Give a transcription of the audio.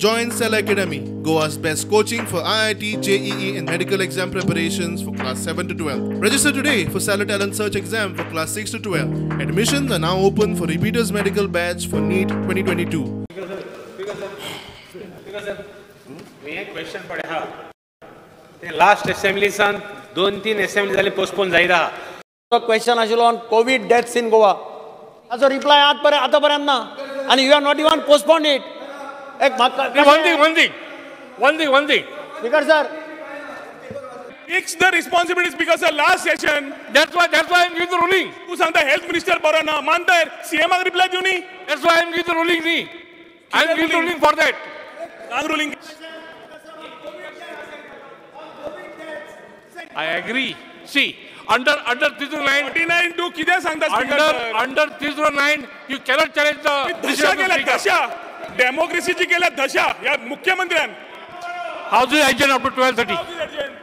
Join Cell Academy, Goa's best coaching for IIT, JEE and medical exam preparations for class 7 to 12. Register today for Cellar Talent Search exam for class 6 to 12. Admissions are now open for repeaters medical batch for NEET 2022. हे question पळय आहा ते last असेंब्लीसान दोन तीन assembly जाली postpone जायत आहा. Question आशिल्लो on Covid deaths in Goa, ताचो रिप्लाय आतां पर्यंत ना आनी you are not even postpone it. एक म्हाका One thing. Speaker sir, It's the responsibility, Speaker sir. Last session. That's why I am giving the ruling. तू सांगता हेल्थ मिनिस्टर बरो ना मानताय, सीएमाक reply दिवनी. That's why I am giving the ruling न्ही. I am giving the ruling for that. सांग ruling. I agree. See, under 309 49(2) कितें सांगता speaker sir? Under 309 you cannot challenge the दशा केल्या, दशा डेमोक्रेसीची केल्या दशा ह्या मुख्यमंत्र्यान. House is adjourned up to 12:30.